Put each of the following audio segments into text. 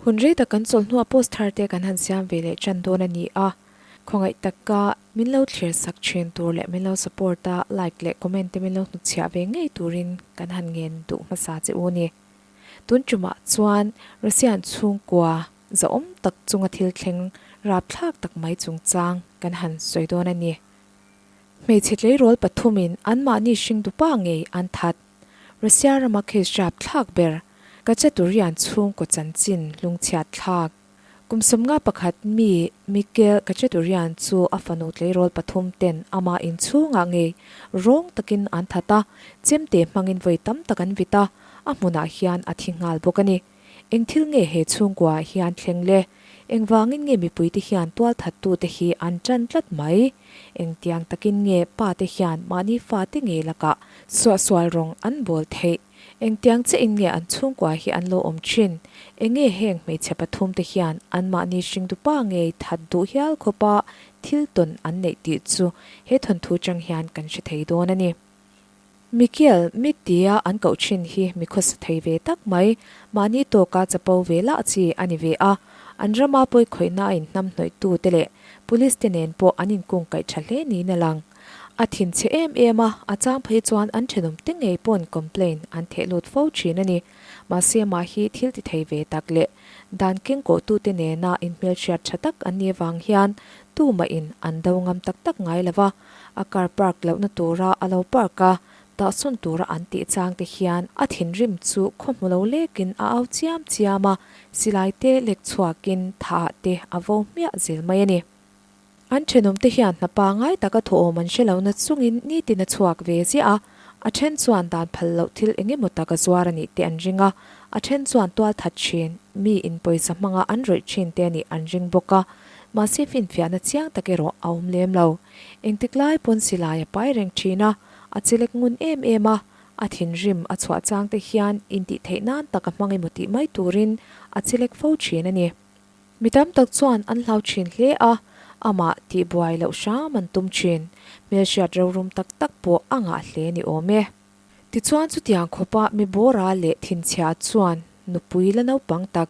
Hun rei tak kan chawlh hnuah post thar te kan han siam ve leh tan dawn a ni a, khawngaih taka min lo thlir sak thin tur leh min lo support a, like leh comment te min lo hnutchhiah ve ngei turin kan han ngen duh hmasa che u ni. Tun tumah chuan Russian chhungkua zahawm tak chunga thil thleng rapthlak tak mai chungchang kan han sawi dawn a ni. Hmeichhe tleirawl pathumin anmahni hringdupa ngei an that. Russia rama case rapthlak ber Kachaturian chhungkaw chanchin lungchhiat thlak. Kum 51 mi Mikhail Kachaturian chu a fanu tleirawl pathum ten ama inchhungah ngei rawng takin an that a, chemte hmangin vawi tam tak an vit a, a hmunah hian a thi nghal bawk a ni. Eng thil nge he chhungkua ah hian thleng le? Engvangin nge mipuite hian tualthattute hi an tan tlat mai? Engtiang takin nge pa te hian mahni fate ngei lakah suahsual rawng an bawl theih? Engtiang chiahin nge an chhungkua hi an lo awm thin? Enge heng hmeichhe pathumte hian anmahni hringtupa ngei that duh hial khawpa thil tawn an neih tih chu he thawnthu chang hian kan hre thei dawn a ni. Mikiel, Mick tia an koh thin hi mi khawsa thei ve tak mai, mahni tawka chapo ve lah chi a ni ve a. An rama pawikhawihna a inhnamhnawihtu te leh Police te nen pawh an inkungkaih tha hle niin a lang. A thinchhe em em a, a chang phei chuan an thenawm te ngei pawn complain an theh lut fo thin a ni. Mahse mah hi thil ti thei ve tak leh dan kengkawhtu te nena inhmelhriat tha tak an nih avang hian tumahin an do ngam tak tak ngai lo va. A car park lohna tura a lo park a, tahsawn tura an tih chang te hian a thinrim chu khaw hmu lo lekin a au chiam chiam a, silai te lek chhuakin tha te a vo hmiah zel mai a ni. An thenawm te hian hna pangai taka thawhawm an hre lohna chungin nitin a chhuak ve ziah a, a then chuan dan phal loh thil eng emaw tak a zuar a nih te an ring a, a then chuan tual that thin, mi in pawisa hmanga an rawih thin te a nih an ring bawk a, mahse finfiahna chiang tak erawh a awm lem lo. Engtik lai pawn silai a pai reng thin a, a chelek ngun em em a, a thinrim a chhuah chang te hian intih theih nan tak a hmang emaw tih mai turin a chelek fo thin a ni. Mi tam tak chuan an hlau thin hle a, amah tihbuai loh hram an tum thin. Hmelhriat rorum tak tak pawh a ngah hle ni awm e. Tichuan chutiang khawpa mi bawra leh thinchhia chuan nupui la naupang tak,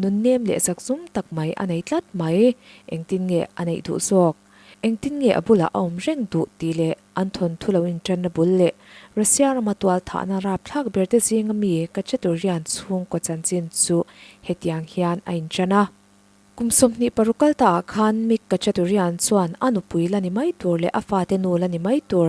nunnem leh zakzum tak mai a nei tlat mai. Engtin nge a neih duh zawk? Engtin nge a bulah a awm reng duh tih leh an thawnthu lo inṭanna bul leh Russia rama tualthahna rapthlak berte zinga mi Kachaturian chhungkaw chanchin chu hetiang hian a inṭan a. Kum 26 kal taah khan Mick Kachaturian chuan a nupui la ni mai tur leh a fate nu la ni mai tur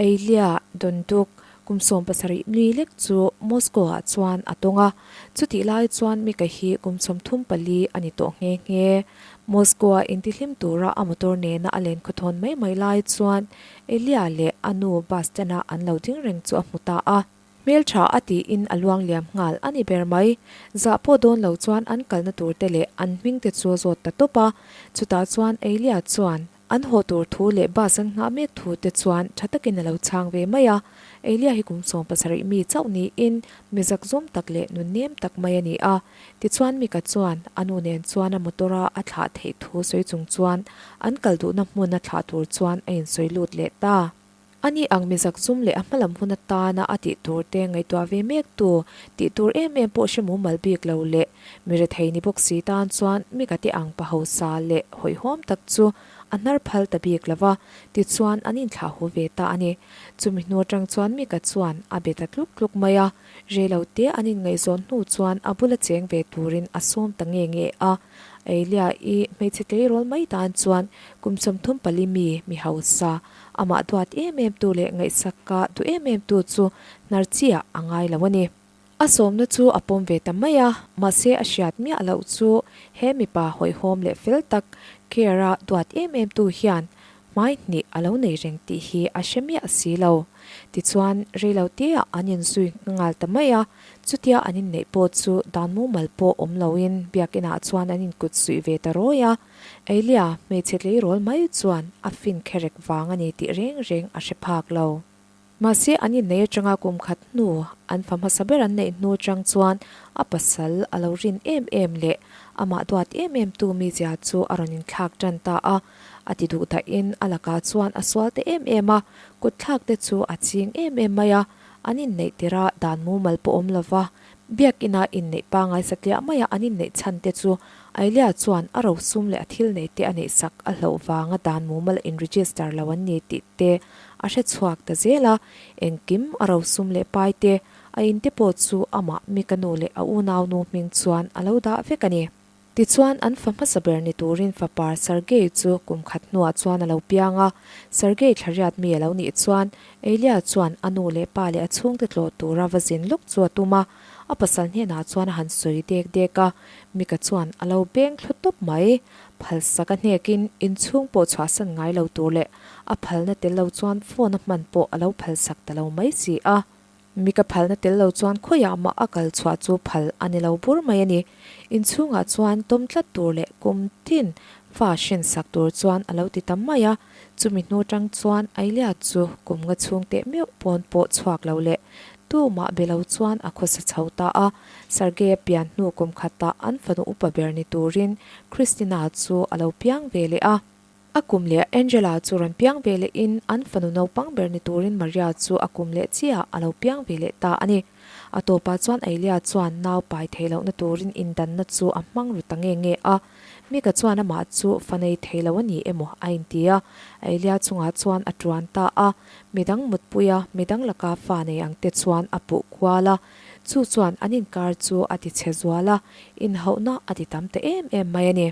Eilia Donduk kum 17 nui lek chu Moscow-ah chuan a tawng a. Chutih lai chuan Mick-a hi kum 34 a ni tawh nghe nghe. Moscow-a intihlim tura a motor nena a len khawthawn mai mai lai chuan Elia leh a nu bus stand-a an lo ding reng chu a hmu ta a. Hmeltha a tiin a luang liam nghal a ni ber mai. Zah pawh dawn lo chuan an kalna tur te leh an hming te chu a zawt ta tawp a. Chutah chuan Elia chuan an haw tur thu leh bus an nghah mek thu te chuan tha takin a lo chhang ve mai a. Elia hi kum 70 mi chauh niin mi zakzawm tak leh nunnem tak mai a ni a. Tichuan Mika chuan a nu nen chuan a motor a a thlah theih thu sawi chung chuan an kal duhna hmun a thlah tur chuan a insawi lut leh ta. A ni ang mi zakzum leh a hmalam hun atana a tih tur te ngaihtuah ve mek tu, tih tur em em pawh hre mumal bik lo leh mi rethei ni bawk si tan chuan Mika te ang pa hausa leh hawihhawm tak chu a hnar phal ta bik lo va, tichuan an inthlah hu ve ta a ni. Chumi hnu atang chuan Mika chuan a be ta tluk tluk mai a. Reilote an inngaihzawn hnu chuan a bula cheng ve turin a sawm ta nge nge a. Eilia i hmeichhe tleirawl mai tan chuan kum 34 mi mi hausa, amah duat em em tu leh ngaihsaka duh em em tu chu hnar chiah a ngai lo a ni. A sawmna chu a pawm ve ta mai a, mahse a hriat miah loh chu he mipa hawihhawm leh fel tak Care-a duat em em tu hian Hmai hnih a lo nei reng tih hi a hre miah si lo. Tichuan, reilo teah an inzui nghal ta mai a, chutia an inneih pawh chu dan mumal pawh awm loin biakinah chuan an inkut suih ve ta rawi a. Eilia, hmeichhe tleirawl mai chuan a fin kherek vang a ni tih reng reng a hre phak lo. Mahse, an inneih atanga kum khat hnu, an fa hmasa ber an neih hnu atang chuan a pasal a lo rin em em leh amah duat em em tu mizia chu a rawn inthlak tan ta a. A ti duh dahin a lakah chuan a sual ta em em a, kutthlak te chu a ching em em mai a. An inneih tirh a dan mumal pawh awm lova, Biakina inneih pangai satliah maia an inneih chhan te chu Ailia chuan a rosum leh a thil nei te a neihsak a hlauh vanga dan mumal in register lo an ni tih te a hre chhuak ta zel a, engkim a rosum leh pai te, a in te pawh chu amah Mika nu leh a unaunu hming chuan a lo dah vek a ni. Tichuan, an fa hmasa ber ni turin fapa Sergei chu kum khat hnuah chuan a lo piang a. Sergei thlariat mi a lo nih chuan, Elia chuan a nu leh pa leh a chhungte tlawh tura va zin lawk chu a tum a. A pasal hnenah chuan a han sawi dek dek a, Mika chuan a lo beng thlu tawp mai. Phalsak a hnekin inchhung pawh chhuahsan ngai lo tur leh a phalna tel lo chuan phone a hman pawh a lo phalsak ta lo mai si a. Mi ka phalna tel lo chuan khawiah mah a kal chhuah chu phal a ni lo bur mai a ni. Inchhungah chuan tawm tlat tur leh kum tin fa hrin sak tur chuan a lo ti ta mai a. Chumi hnu tang chuan Ailia chu kum nga chhung teh meuh pawn pawh chhuak lo leh tumah be lo chuan a khawsa chho ta a. Sergei-a pian hnu kum khatah an fanu upa ber ni turin Christina chu a lo piang ve leh a. A kum leh Angela chu rawn piang ve leh in an fanu naupang ber ni turin Maria chu a kum leh chiah a lo piang ve leh ta a ni. A tawpah chuan Ailia chuan nau pai thei lohna turin indanna chu a hmang ru ta nge nge a. Mika chuan amah chu fa nei thei lo a ni emaw a inti a, Ailia chungah chuan a tuan ta a. Midang mutpui a, midang laka fa nei ang te chuan a puh kual a. Chu chuan an inkar chu a ti chhe zual a, inhauhna a ti tam ta em em mai a ni.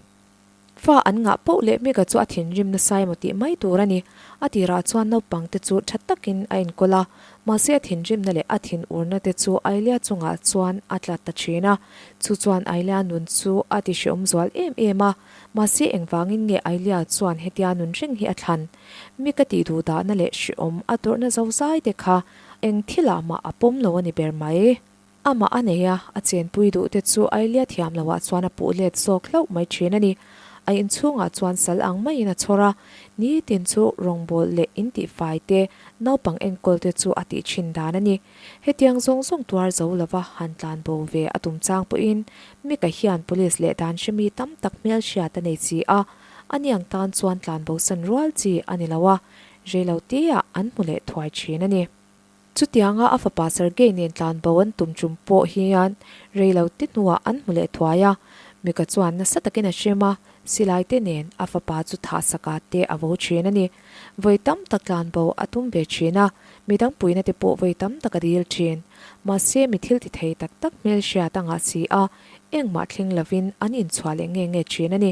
Fa an ngah poh leh Mika chu a thinrim nasa emaw tih mai tur a ni. A tirah chuan naupang te chu tha takin a enkawl a, mahse a thinrimna leh a thinurna te chu Ailia chungah chuan a tla ta thin a. Chu chuan Ailia nun chu a ti hreawm zual em em a, mahse engvangin nge Ailia chuan hetia nun reng hi a thlan? Mika tih duhdahna leh hreawm a tawrhna zozai te kha eng thilah mah a pawm lo a ni ber mai. Amah a nei a, a chenpui duh te chu Ailia thiam loah chuan a puh let zawk hlauh mai thin a ni. A inchhungah chuan sal ang maiin a chhawr a, nitin chu rawngbawlh leh intihfai te, naupang enkawl te chu a tih thin dan a ni. Hetiang zawng zawng tuar zo lova han tlan bo ve a tum chang pawhin Mika hian police leh dan hremi tam tak hmelhriat a nei si a, ani ang tan chuan tlan bosan rual chi a ni lo a, reiloteah an hmu leh thuai thin a ni. Chutianga a fapa Sergei nen tlanbo an tum tum pawh hian reilo te hnuah an hmu leh thuai a. Mika chuan nasa takin a hrem a, silai te nen a fapa chu thah saka te a vo thin a ni. Vawi tam tak tlanbo a tum ve thin a, midang puina te pawh vawi tam tak a dil thin. Mahse mi thil ti thei tak tak hmel hriat a ngah si a, engmah thleng lovin an inchhuah leh nge nge thin a ni.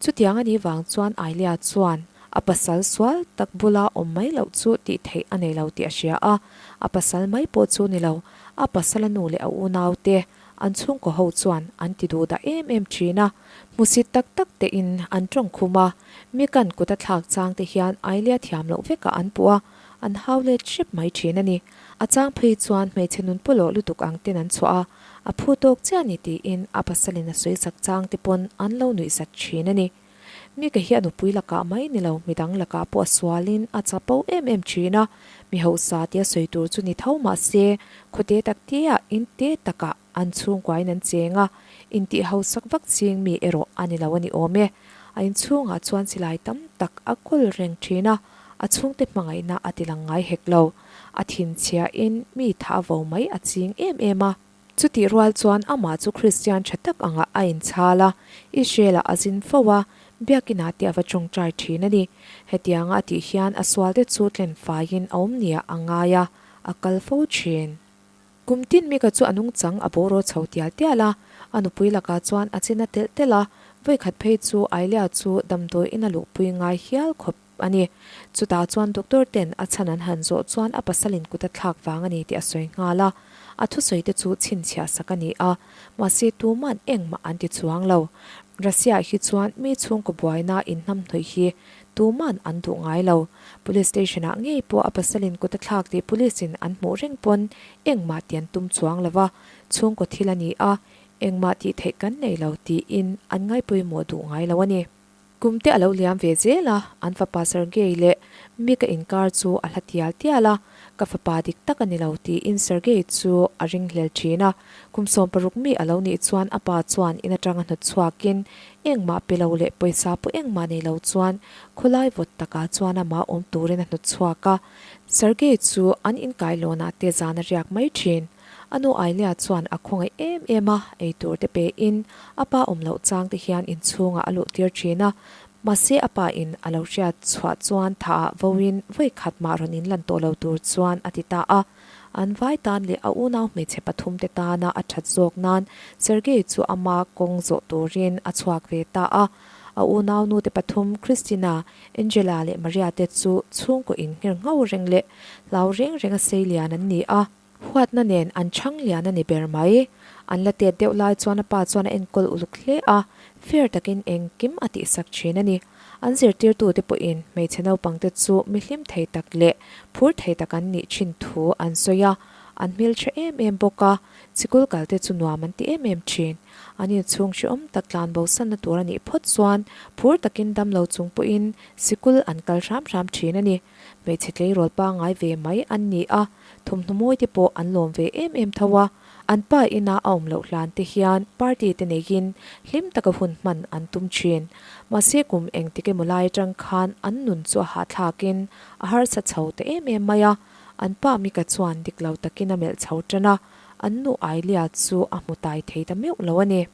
Chutiang a nih vang chuan Ailia chuan A pasal sual tak bula awm mai loh chu tih theih a nei lo tih a hria a, a pasal mai pawh chu ni lo, a pasala nu leh a unau te, an chhungkaw ho chuan an ti duh dah em em thin a. Hmusit tak tak tein an tawng khum a, mi kan kut a thlak chang te hian Ailia thiam loh vekah an puh a, an hau let hrep mai thin a ni. A chang phei chuan hmeichhe nun pawlawh lutuk ang ten an chhuah a, a phu tawk chiah ni tiin a pasalin a sawi sak chang te pawn an lo nuih zat thin a ni. Mika hi a nupui lakah mai ni lo, midang lakah pawh a sualin a chapo em em thin a, mi hausa tia sawi tur chu ni tho mah se, khawte tak teah in te takah an chhungkuain an cheng a, intih hausak vak ching mi erawh a ni lo a ni awm e. A inchhungah chuan silai tam tak a kawl reng thin a, a chhungte hmangaihna a ti lang ngai hek lo. A thinchhiain mi tha a vo mai a ching em em a. Chutih rual chuan amah chu Kristian tha tak angah a inchhal a, Israel-ah a zin fo a, biakinah te a va tawngtai thin a ni. Hetianga a tih hian a sualte chu tlen faiin a awm nia a ngai a, a kal fo thin. Kum tin Mika chu a nungchang a bawraw chho tial tial a, a nupui lakah chuan a chin a telh telh a, vawikhat phei chu Ailia chu damdawi in a luhpui ngai hial khawp. A ni. Chutah chuan doctor ten a chhan an han zawh chuan a pasalin kut a thlak vang a ni tih a sawi nghal a. A thusawi te chu chhinchhiah sak a ni a, mahse tuman engmah an ti chuang lo. Russia hi chuan mi chhungkaw buaina inhnamhnawih hi tuman an duh ngai lo. Police station ah ngei pawh a pasalin kut a thlak tih police in an hmuh reng pawn engmah ti an tum chuang lo va, chhungkaw thil a ni a, engmah tih theih kan nei lo tiin an ngaipawimawh duh ngai lo a ni. Kum te a lo liam ve zel a, an fapa Sergei leh Mika inkar chu a hla tial tial a, ka fapa dik tak a ni lo tiin Sergei chu a ringhlel thin a. Kum 16 mi a lo nih chuan a pa chuan in atanga hnawt chhuakin engmah pe lo leh pawisa pawh engmah nei lo chuan khawlai vawt takah chuan amah awm turin a hnawt chhuak a. Sergei chu an inkailawnah te zan a riak mai thin. A nu Ailia chuan a khawngaih em em a, ei tur te pe in a pa awm loh chang te hian inchhungah a luh tir thin a. Mahse a pa in a lo hriat chhuah chuan tha ah vo in vawi khat mah rawn in lan tawh lo tur chuan a ti ta a. An vai tan leh a unau hmeichhe pathum te tana a that zawk nan Sergei chu ama kawng zawh turin a chhuak ve ta a. A unau nute pathum Christina, Angela leh Maria te chu chhungkaw in nghir ngho reng leh hlau reng reng a sei lian an ni a. Huatna nen an chhang lian a ni ber mai. An la tet deuh lai chuan a pa chuan a enkawl uluk hle a, fair takin engkim a tihsak thin a ni. An zirtirtute pawhin hmeichhe naupangte chu mi hlim thei tak leh phur thei tak an nih thin thu an sawi a, an hmeltha em em bawk a, sikul kalte chu nuam an ti em em thin. An inchhung hrehawm tak tlan bosanna tur a nih phawt chuan phur takin damlo chung pawhin sikul an kal hram hram thin a ni. Hmeichhe tleirawl pangngai ve mai an ni a, thawmhnaw mawi te pawh an lawm ve em em tho a, an pa ina a awm loh hlan te hian party te neiin hlim taka hun hman an tum thin. Mahse kum engtik emaw lai atang khan an nun chu a hahthlakin a harsa chho ta em em mai a, an pa Mika chuan dik lo takin a melh chho tan a, an nu Ailia chu a hmu tai thei ta meuh lo a ni.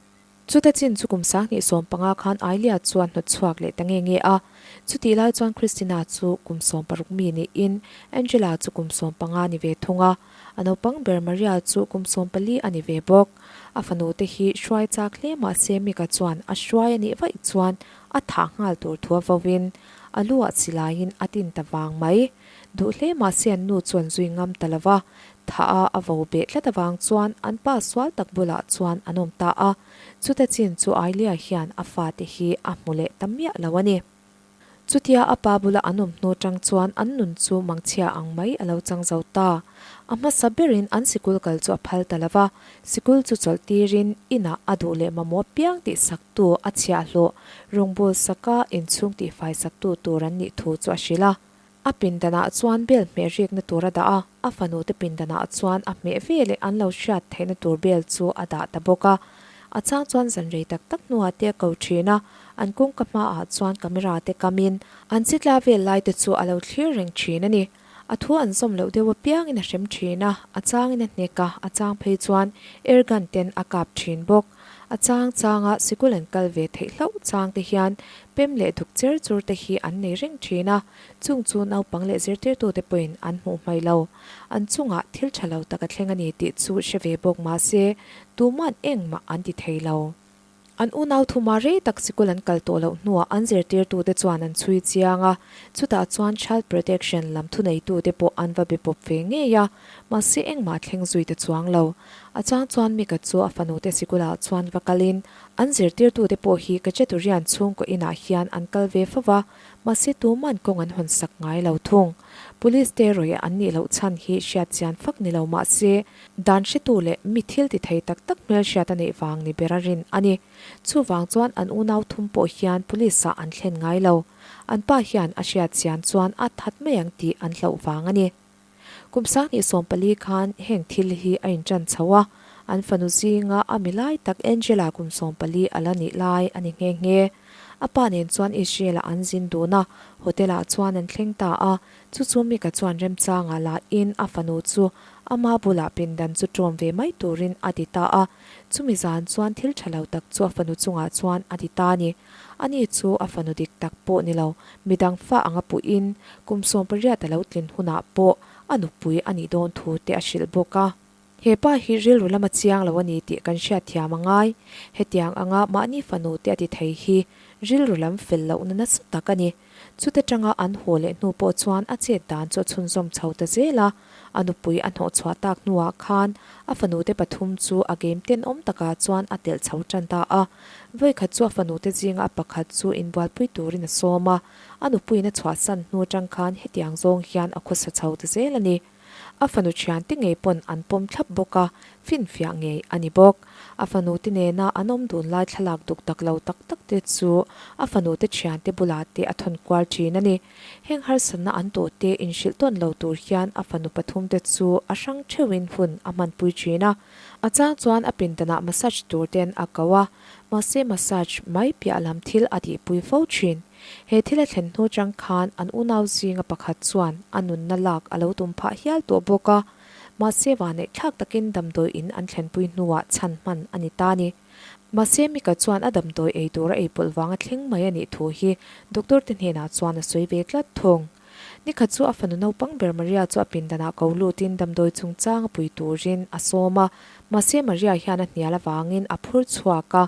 Chuta chin chu kum 2015 khan Ailia chuan hnawt chhuak leh ta nge nge a. Chutih lai chuan Christina chu kum 60 mi niin Angela chu kum 15 ni ve thung a. A naupang ber Maria chu kum 14 a ni ve bawk. A fanu te hi hruai chak hle mah se Mika chuan a hruai a nih vaih chuan a thah nghal tur thu a vauin a lu ah silaiin a tin ta vang mai. Duh hle mah se an nu chuan zui ngam ta lo va. Thah a a vo beh tlat avang chuan an pa sual tak bulah chuan an awm ta a, chuta chin chu Ailia hian a fate hi a hmu leh ta miah lo a ni. Chutia a pa bula an awm hnu tang chuan an nun chu mangchhia ang mai a lo chang zo ta. A hmasa berin an sikul kal chu a phal ta lo va, sikul chu chawlh tirin inah a duh leh mamawh piang tih saktu a chhiahhlawh rawngbâwl saka inchhung tihfai saktu tur an nih thu chu a hrilh a. A pindanah chuan bel hmeh rikna tur a dah a, a fanute pindanah chuan a hmeh ve leh an lo hriat theihna tur bel chu a dah ta bawk a. A chang chuan zan rei tak tak hnuah te a ko thin a, an kawngka hmaah chuan camera te kamin an chitla vel lai te chu a lo thlir reng thin a ni. A thu an zawm loh deuh apiangin a hrem thin a, a changin a hnek a, a chang phei chuan air gun ten a kap thin bawk. A chang changa sikul an kal ve theih hlauh chang te hian pem leh duk cher chur te hi an nei reng thin a, chung chu naupang leh zirtirtute pawhin an hmuh hmai lo. An chungah thil tha lo tak a thleng a ni tih chu hre ve bawk mahse tuman engmah an ti thei lo. An unau thuma rei tak sikul an kal tawh loh hnuah an zirtirtute chuan an chhui chiang a, chutah chuan Child Protection lam thuneitute pawh an va be pawp ve ngei a, mahse engmah thleng zui ta chuang lo. A chang chuan Mika chu a fanute sikulah chuan va kalin an zirtirtute pawh hi Kacheturian chhungkaw inah hian an kal ve fo va, mahse tuman kawng an hawn sak ngai lo thung. Police te rawih an nih loh chhan hi hriat chian fak ni lo mahse dan hretu leh mi thil ti thei tak tak hmelhriat a neih vang ni ber a rin a ni. Chuvang chuan an unau thum pawh hian police ah an thlen ngai lo. An pa hian a hriat chian chuan a that mai ang tih an hlauh vang a ni. Kum 2014 khan heng thil hi a inṭan chho a, an fanu zinga a mi lai tak Angela kum 14 a la nih lai a ni nghe nghe. A pa nen chuan Israel-ah an zin dun a, hotel-ah chuan an thleng ta a, chu chu Mika chuan remchangah lahin a fanu chu ama bulah pindan chu ṭawm ve mai turin a ti ta a, chumi zan chuan thil ṭha lo tak chu a fanu chungah chuan a ti ta a ni. Ani chu a fanu dik tak pawh ni lo, midang fa anga puhin kum 18 a lo tlin hunah pawh a nupui a nih dawn thu te a hrilh bawk a. He pa hi rilru lama chiang lo a ni tih kan hriat thiam a ngai. Hetiang anga mahni fanu te a ti thei hi rilru lam fel lohna nasa tak a ni. Chuta tanga an haw leh hnu pawh chuan a chet dan chu a chhunzawm chho ta zel a. A nupui a hnawhchhuah tak hnuah khan a fanute pathum chu a game tenawm takah chuan a telh chho tan ta a. Vawikhat chu a fanute zinga a pakhat chu inbualpui turin a sawm a, a nupuiin a chhuahsan hnu atang khan hetiang zawng hian a khawsa chho ta zel a ni. A fanu thiante ngei pawn an pawm thlap bawk a, finfiah ngei a ni bawk. A fanute nena an awm dun lai thlalak duk tak lo tak tak te chu a fanute thiante bulah te a thawn kual thin a ni. Heng harsatna an tawh te inhrilh tawn lo tur hian a fanu pathum te chu a hrang theuhin hun a hmanpui thin a. A chang chuan a pindanah massage tur ten a ko a, mahse massage mai piah lam thil a tihpui fo thin. He thil a thlen hnu chang khan an unau zinga pakhat chuan a nunna lak a lo tum phah hial tawh bawk a. Mahse vanneih thlak takin damdawi in an thlenpui hnuah chhan hman a ni ta a ni. Mahse Mika chuan a damdawi ei tur a ei pawlh vanga thleng mai a nih thu hi doctor te hnenah chuan a sawi ve tlat thung. Nikhat chu a fanu naupang ber Maria chu a pindanah ko lutin damdawi chungchang a pui turin a sawm a, mahse Maria hian a hnial avangin a phur chhuak a,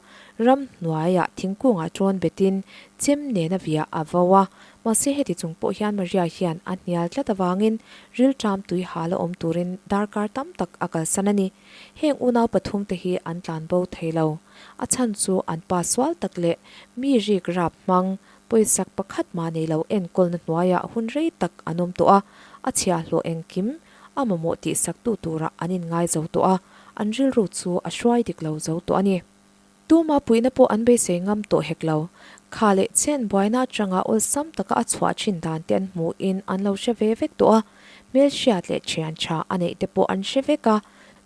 ramhnuaiah thingkungah ṭawn betin chem nena viah a vo a, mahse heti chung pawh hian Maria hian a hnial tlat avangin rilṭam tui hal a awm turin darkar tam tak a kalsan a ni. Heng unau pathumte hi an tlanbo thei lo. A chhan chu an pa sual tak leh mi rik rap hmang Pawisak pakhat mah nei lo enkawlna hnuaiah hun rei tak an awm tawh a, a chhiahhlawh engkim a mamawh tihsaktu turah an inngai zo tawh a, an rilru chu a hruai dik lo zo tawh a ni. Tuma puihna pawh an beisei ngam tawh hek lo. Kha leh chen buaina atanga awlsam taka a chhuah thin dan te an hmuhin an lo hre ve vek tawh a, hmelhriat leh thian tha a neih te pawh an hre vek a,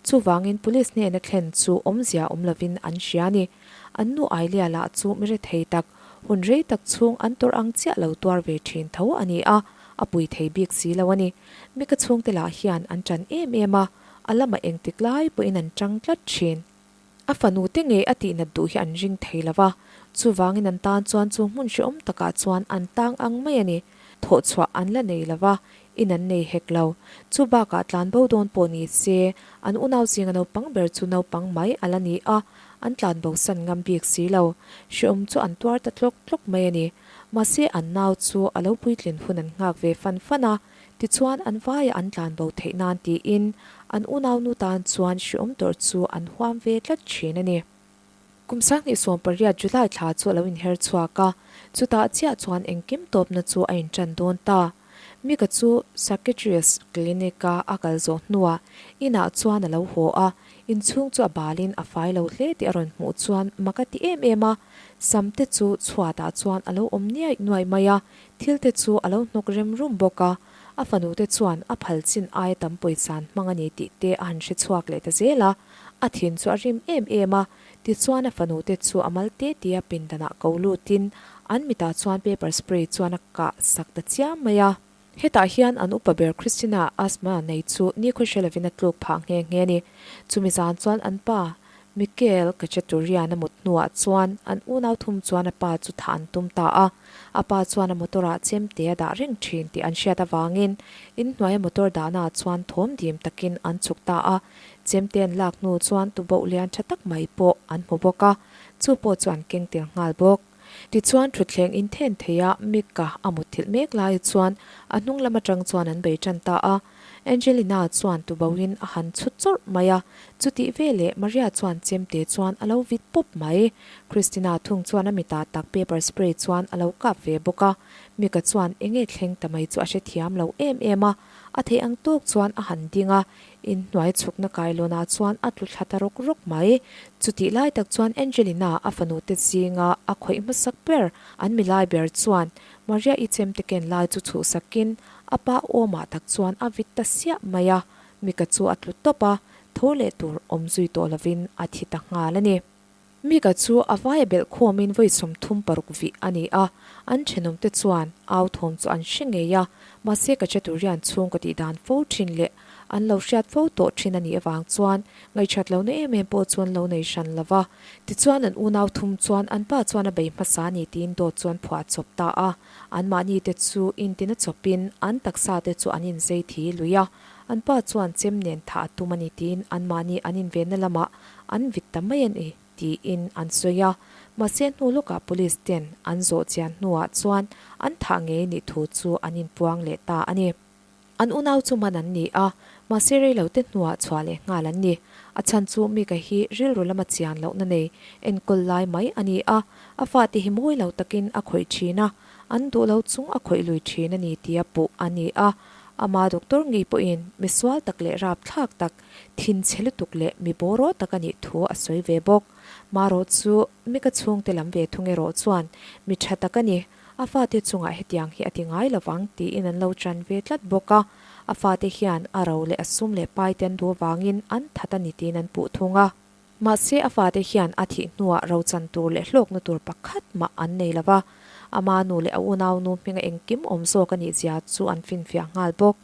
chuvangin police hnena thlen chu awmzia awm lovin an hria a ni. An nu Ailia lah chu mi rethei tak, hun rei tak chhung an tawrh ang chiah lo tuar ve thin tho a ni a, a pui thei bik si lo a ni. Mika chhungte lah hian an ṭan em em a, a lamah engtik lai pawhin an ṭang tlat thin. A fanu te ngei a tihnat duh hi an ring thei lo va, chuvangin an tan chuan chu hmun hrehawm takah chuan an tang ang mai a ni. Thawhchhuah an la nei lo va, in an nei hek lo. Chu bakah tlanbo dawn pawh ni se, an unau zinga naupang ber chu naupang mai a la ni a, an tlanbo san ngam bik si lo. Hrehawm chu an tuar ta tlawk tlawk mai a ni. Mahse an nau chu a lo puitlin hun an nghak ve fan fan a, tichuan an vaia an tlanbo theih nan tiin an unaunu tan chuan hrehawm tawrh chu an huam ve tlat thin a ni. Kum 2018 July thla chu a lo inher chhuak a, chutah chiah chuan engkim tawpna chu a inṭan dawn ta. Mika chu Psychiatrist Clinic-a a kal zawh hnuah inah chuan a lo haw a, inchhung chu a balin a fai lo hle tih a rawn hmuh chuan mak a ti em em a, sam te chu chhuatah chuan a lo awm niaih nuaih mai a, thil te chu a lo hnawk rem rum bawk a, a fanu te chuan a phal chin aia tam pawisa an hmang a ni tih te a han hre chhuak leh ta zel a. A thin chu a rim em em a, tichuan a fanu te chu a mal te te a pindanah ko lutin an mitah chuan paper spray chuan a kah sak ta chiam mai a. Hetah hian an upa ber Christina asthma nei chu nikhaw hre lovin a tluk phah nghe nghe a ni. Chumi zan chuan an pa Mikhail Khachaturian a mut hnuah chuan an unau thum chuan a pa chu thah an tum ta a. A pa chuan a motor ah chemte a dah reng thin tih an hriat avangin inhnuaia motor dahnaah chuan thawm dim takin an chhuk ta a. Chemte an lak hnu chuan tuboh lian tha tak mai pawh an hmu bawk a, chu pawh chu an keng tel nghal bawk. Tichuan thutthleng inthen theia Mika a mutthilh mek lai chuan a hnung lam atang chuan an bei tan ta a. Angelina chuan tubohin a han chhut chawrh mai a, chutih veleh Maria chuan chemte chuan a lo vit pawp mai. Christina thung chuan a mitah tak paper spray chuan a lo kap ve bawk a. Mika chuan enge thleng ta mai chu a hrethiam lo em em a, a theih ang tawk chuan a han ding a, Inhnuai chhukna kailawnah chuan a tlu thla ta rawk rawk mai. Chutih lai tak chuan Angelina a fanu te zinga a khawih hmasak ber an milai ber chuan Maria i chemte ken lai chu chhuhsakin a pa awmah tak chuan a vit ta siah mai a, Mika chu a tlu tawp a, tho leh tur awm zui tawh lovin a thi ta nghal a ni. Mika chu a vaia belh khawmin vawi 36 vih a ni a, an thenawmte chuan au thawm chu an hre ngei a, mahse ka che turian chhung ka tih dan fo thin leh an lo hriat fo tawh thin a nih avang chuan ngaihṭhat lohna em em pawh chu an lo nei hran lo va. Tichuan an unau thum chuan an pa chuan a bei hmasa a ni tiin dawt chu an phuah chawp ta a, anmahni te chu intina chawpin an taksa te chu an inzei thi lui a, an pa chuan chem nen thah a tum a ni tiin anmahni an invenna lamah an vit ta mai a ni tiin an sawi a, mahse hnu lawkah police ten an zawh chian hnuah chuan an thah ngei nih thu chu an inpuang leh ta a ni. An unau chu man an ni a, mahse reilo te hnuah chhuah leh nghal an ni. A chhan chu Mika hi rilru lama chian lohna nei enkawl lai mai a ni a, a fate hi mawi lo takin a khawih thin a, an duh lo chung a khawih lui thin a ni tia puh a ni a. Ama doctor ngei pawhin misual tak leh rapthlak tak Thinchhe lutuk leh mi bawraw tak a nih thu a sawi ve bawk. Marawh chu Mika chhungte lam ve thung erawh chuan mi tha tak a ni, a fate chungah hetiang hi a ti ngai lovang tiin an lo tan ve tlat bawk a. A fate hian a ro leh a sum leh pai te an duh avangin an that a ni tiin an puh thung a. Mahse a fate hian a thih hnuah rochan tur leh hlawkna tur pakhat mah an nei lo va, ama nu leh a unaunu hminga engkim awm zawk a nih zia chu an finfiah nghal bawk.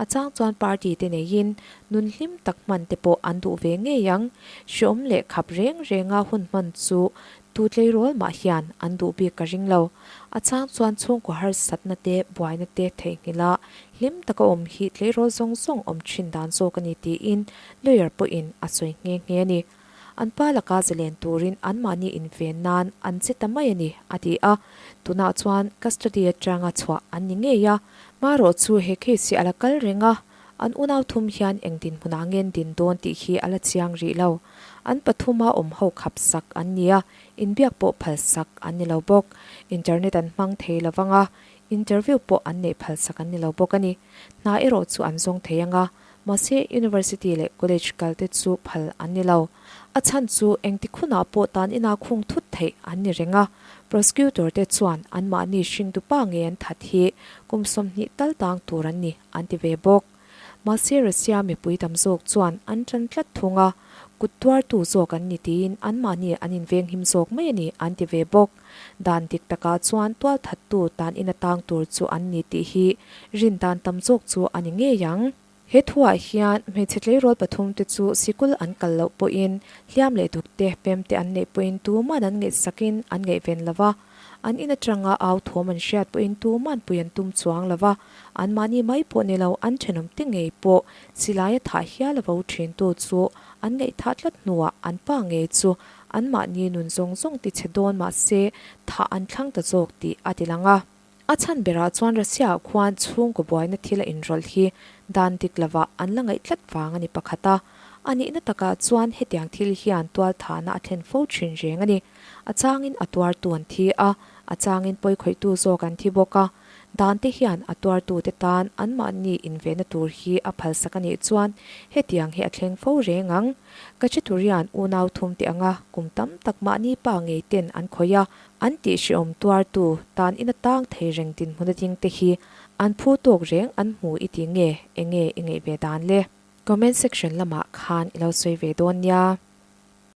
A chang chuan party te neiin nun hlim tak hman te pawh an duh ve ngei ang. Hreawm leh khap reng renga hun hman chu tu tleirawl mah hian an duh bik ka ring lo. A chang chuan chhungkaw harsatna te buaina te theihnghilh a hlim taka awm hi tleirawl zawng zawng awm thin dan zawk a ni tiin lawyer pawhin a sawi nghe nghe a ni. An pa laka zalen turin anmahni inven nan an che ta mai a ni, a ti a. Tunah chuan custody atanga chhuah an ni ngei a. Marawh chu he case hi a la kal reng a, an unau thum hian eng dinhmunah ngen din dawn tih hi a la chiang rih lo. An pathuma awm ho khap sak an ni a, inbiak pawh phal sak an ni lo bawk. Internet an hmang thei lo vang a, interview pawh an neih phal sak an ni lo bawk a ni. Hna erawh chu an zawng thei ang a, Mahse, University leh College kal te chu phal an ni lo. A chhan chu engti khunah pawh tan ina khung thut theih an ni reng a. Prosecutor te chuan anmahni hringtu pa ngei an that hi kum 20 tal tang tur an ni an ti ve bawk. Mahse, Russia mipui tam zawk chuan an tan tlat thung a, kut tuartu zawk an ni tiin anmahni an invenghim zawk mai a ni an ti ve bawk. Dan dik takah chuan tualthattu tan ina tang tur chu an ni tih hi rin dan tam zawk chu a ni ngei ang. He thuah hian hmeichhe tleirawl pathum te chu sikul an kal loh pawhin hliam leh duk te, pem te an neih pawhin tuman an ngaihsakin an ngaihven lo va, an in atanga au thawm an hriat pawhin tuman pui an tum chuang lo va, anmahni mai pawh ni lo an thenawm te ngei pawh silaia thah hial a vo thintu chu an ngaihthah tlat hnuah an pa ngei chu Anmahni nun zawng zawng ti chhe dawn mah se thah an thlang ta zawk tih a ti lang a. A chhan berah chuan Russia-ah khuan chhungkaw buaina thil a inrawlh hi dan dik lovah an la ngaih tlat vang a ni pakhat a. A nihna takah chuan hetiang thil hian tualthahna a thlen fo thin reng a ni. A changin a tuartu an thi a, a changin pawikhawihtu zawk an thi bawk a. Dan te hian a tuartute tan anmahni invenna tur hi a phalsak a nih chuan hetiang hi a thleng fo reng ang. Kacheturian unau thum te anga kum tam tak mahni pa ngei ten an khawih a, an tih hrehawm tuartu tan ina tang thei reng dinhmun a ding te hi an phu tawk reng an hmu i ti nge enge i ngaih ve dan le? Comment section lamah khan i lo sawi ve dawn nia.